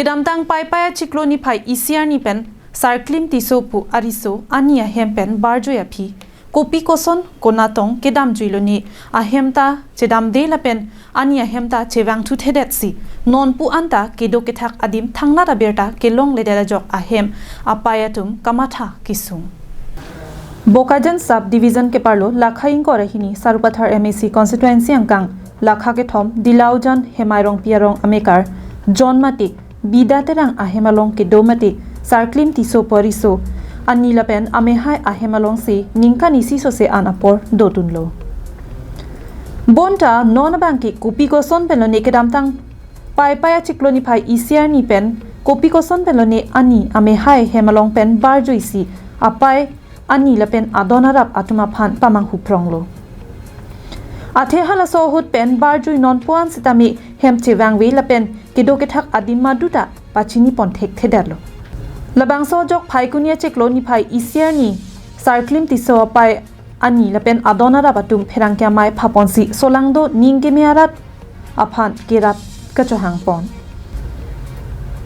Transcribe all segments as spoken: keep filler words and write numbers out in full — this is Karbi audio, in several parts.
Kedamtang Paipai achiklo niphai isi arni pen Sarklim Tisso pu ariso ani ahem pen barjui aphi kopi koson konatong kedamjui lone, ahem ta chedamde lapen ani ahem ta chevangthuthedet si nonpu anta kedo kethak adim thangnat abirta kelongledet ajok ahem apai atum kamatha kesung. Bokajan Sub Division keparlo Lakha ingkoi ra hini Sarupathar M A C constituency angkang Lakha kethom Dilaujan Hemai Rongpi arong amekar John Matik, Bida Terang ahem along kedo mate Sarklim Tisso pu ariso ani lapen amehai ahem alongsi ningkan isi sose an apor dodunlo. Bonta non abangke kopi koson pen lone kedamtang Paipai achiklo niphai isi arni pen kopi koson pen lone ani amehai ahem along pen barjuisi apai ani lapen adon arap atum aphan pamanghu pronglo. Athe halaso ahut pen barjui nonpu an sitame hem chevangve lapen kedo kethak adim maduta pachini pon thekthedetlo. Labangso ajok Phaikuni achiklo niphai isi arni Sarklim Tisso apai ani lapen adon arap atum pherangke amei phaponsi solangdo ning keme arat aphan kerap kachohang pon.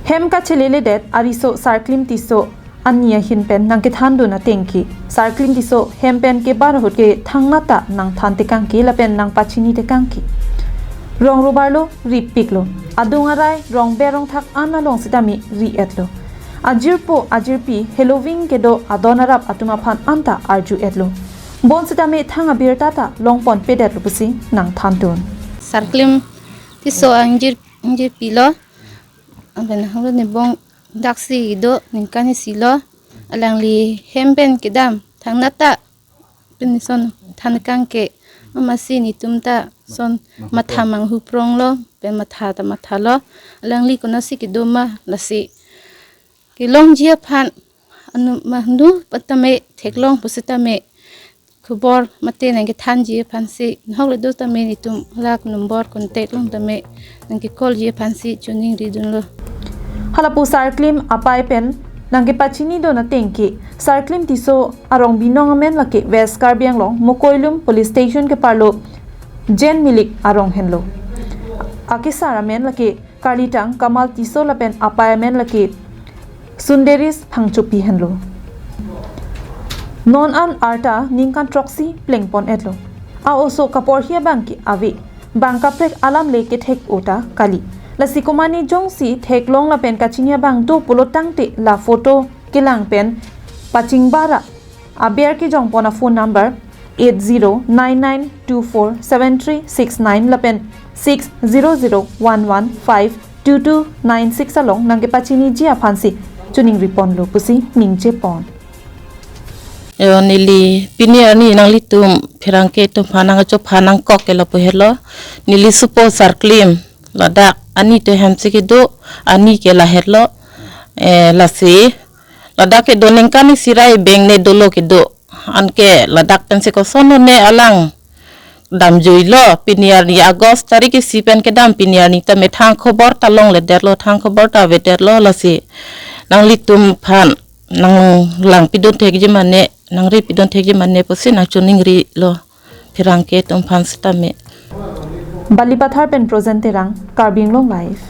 Hem kacheleledet ariso Sarklim Tisso ani ahin pen nangkethandun atengke Sarklim Tisso hem pen kebar ahut ke thangnat ta nangthan tekangke lapen nangpachini tekangke. Rong robarlo, ripiklo. Adung arai rong berong thak an along sitame ri-etlo. Ajirpo ajirpi heloving kedo adon arap atum aphan anta arju-etlo. Bon sitame thang abirta ta longpon pedetlo pusi nangthandun. Sarklim Tisso angjir angjirpilo. Aben hanglo ne bong daksi do ningkan isi lo. Alangli hem pen kedam thangnat ta pen son than kangke, amatsi netum ta son matha manghu pronglo, pen matha ta mathalo. Alangli konatsi kedo ma lasi kelongji aphan anu mahnu patame theklong pusitame khobor mate nangkethanji aphansi nahok le do tame netum lak number contact long tame nangkekolji aphansi choningridunlo. Halapu Sarklim apai pen nangkepachinidun atengke Sarklim Tisso arong binong amen lake West Karbi Anglong Mokoilum Police Station keparlo Jen Milik arong henlo. Akesar amen lake Karlitang Kamal Tisso lapen apai amen lake Sunderis Phangchopi henlo. Non an arta ningkan throksi plengpon-etlo. A-oso kaporhi abangke ave. Bang kaprek alam le kethek-o ta kali. Lasi komane jongsi theklong lapen kachini abang do pulo tangte la photo kelang pen pachingbar ra aber kejongpon aphone number eight zero nine nine two four seven three six nine lapen six zero zero one one five two two nine six along nangkepachiniji aphansi choningriponlo pusi ningjepon. Yo, neli pini arni nanglitum pherangke atum aphan nangkachopha nangkok ke lapu helo. Neli supo Sarklim ladak ani te hem si kedo, ani ke la helo. Eh, lasi ladak kedo ningkan isi ra beng ne dolo kedo. Anke ladak pensi kosonlo ne alang damjuilo, pini arni August tarik isi pen kedam, pini arni tame thang khobor ta longledetlo, thang khobor ta avedetlo. Lasi nanglitum aphan nanglangpidun thekji mane, nangripidun thekji mane pusi nangchoningrilo pherangke atum aphan sitame. Balipathar pen Projen Terang, Karbi Anglong Live.